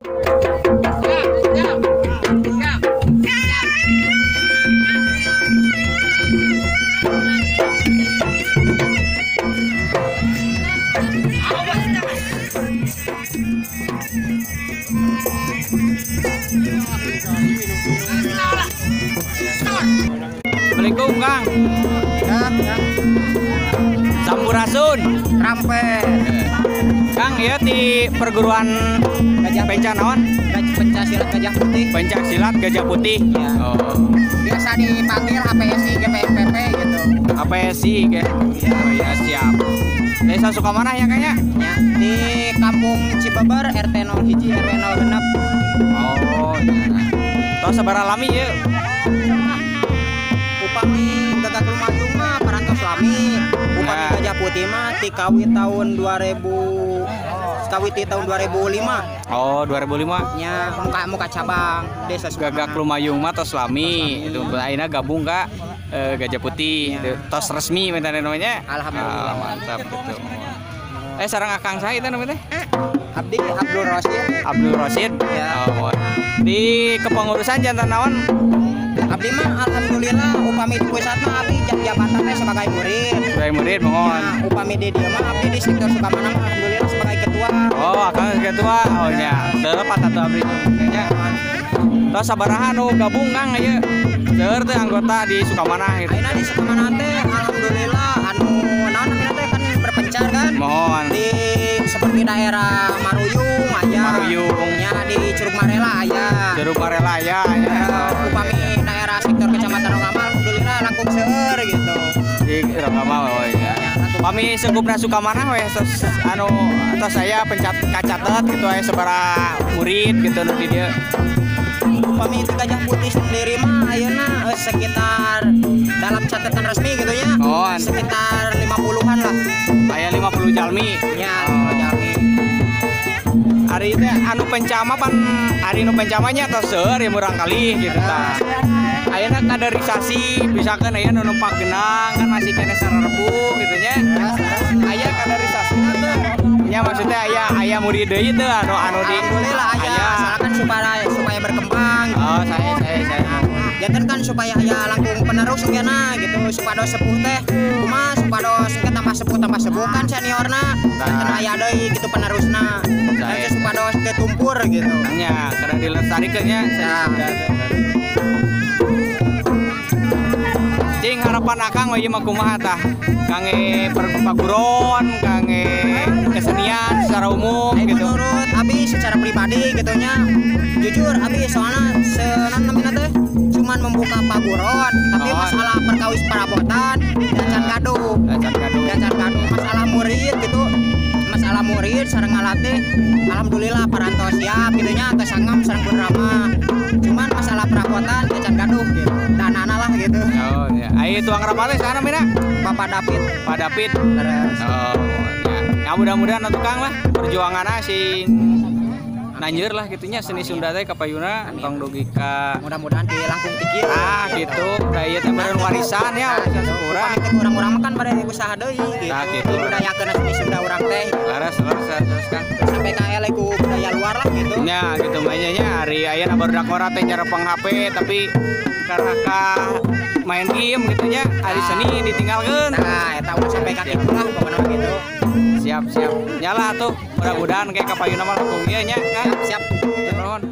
Assalamualaikum Kang. Sampurasun. Rampe. Kang, ya di perguruan Gajah Penca naon? Pencak Silat Gajah Putih. Pencak Silat Gajah Putih. Ya. Oh. Biasa dipanggil HPSI GPMPP gitu. HPSI ya. Oh ya, siap. Desa Sukamanah ya kayaknya? Ya, di Kampung Cibeber RT 01 RW 06. Oh, ya. Tos sabaraha lami ya? Upami Gagak Lumayung mah parantos lami. Upami Nah. Gajah Putih mah ti kawit tahun 2000 kawit tahun 2005. Oh, 2005. Nya muka cabang Desa Sukamanah. Gagak Lumayung mah tos lami. Itu ayeuna gabung ka Gajah Putih. Ya. Tos resmi minta namanya. Alhamdulillah. Ah, mantap gitu. Sareng akang saya itu namanya teh? Abdi Abdul Rosid. Abdul Rosid. Ya. Oh, di kepengurusan jantan naon? Abdi mah alhamdulillah upami di pusat mah abdi jabatan teh sebagai murid. Sebagai murid mohon. Ya, upami di dieu mah abdi di sektor Sukamanah mah alhamdulillah sebagai ketua. Oh, akang ketua. Oh nya. Teu atuh abdi nya. Tos sabaraha nu gabung Kang ieu? Seueur teh anggota di Sukamanah gitu. Ayeuna di Sukamanah teh alhamdulillah anu naon namina teh kan berpencar kan. Mohon. Di seperti daerah Maruyung aya. Maruyung. Nya di Curug Marela aya. Curug Marela aya. Ya. Upami daerah sektor Kecamatan Ronggamal alhamdulillah langkung seueur gitu. Di Ronggamal oh iya. Pami seungkupna Sukamanah we tos anu tos saya pencat kacatet gitu aya sabaraha murid gitu nu di dieu. Upami itu Gajah Putih sendiri mah ayeuna sekitar dalam catatan resmi gitu ya. Oh, sekitar 50-an lah. Aya 50 jalmi. Ya, 50 jalmi. Ari teh anu pencama pan ari nu pencamanya tos seueur ya murangkalih gitu tah. Ayeuna kaderisasi misalkan aya nu numpak genang kan masih kene sararebu gitu nya. Aya kaderisasina teh. Nya maksudnya aya murid deui teh anu anu di alhamdulillah aya asalkan supaya berkembang. Oh, saya. Janten kan supaya aya langkung penerus ugena gitu supados sepuh teh kumaha supados engke tambah sepuh kan seniorna. Janten aya deui gitu penerusna. Janten supados teu tumpur gitu. Nya, kada dilestarikeun nya. Cing harapan akang we ieu mah kumaha tah? Kangge paguron, kangge kesenian secara umum gitu. Menurut abi secara pribadi gitu nya. Jujur abi soalna senan namina teh cuman membuka paguron, tapi masalah perkawis perabotan dacan gaduh. Dacan gaduh. Masalah murid gitu. Masalah murid sareng ngalatih alhamdulillah parantos siap gitu nya kesangem sareng pun. Cuman masalah perabotan dacan gaduh gitu. Danana lah gitu. Oh ya. Ai tuang rapatnya sana mina? Bapak David. Pak David. Terus. Oh ya. Ya mudah-mudahan atuh Kang lah perjuanganna sing nanjeur lah gitunya seni Sunda teh kapayuna tong dugi ka mudah-mudahan di langkung tikir. Ah gitu. Da ieu teh meureun warisan ya warisan urang. Urang-urang mah kan bade usaha deui gitu. Nah gitu. Budayakeun seni Sunda urang teh. Leres leres Kang. Sampai ka eleh ku budaya luar lah gitu. Nya gitu mah nya ari ayeuna barudak ngora teh nyarepeng HP tapi karena ka main game gitu nya ari seni ditinggalkeun. Nah, eta ulah sampai ka kitu lah pokona gitu. Siap. Nyala tuh. Mudah-mudahan kayak kapayuna mah langkung ieu nya Kang. Siap. Nuhun.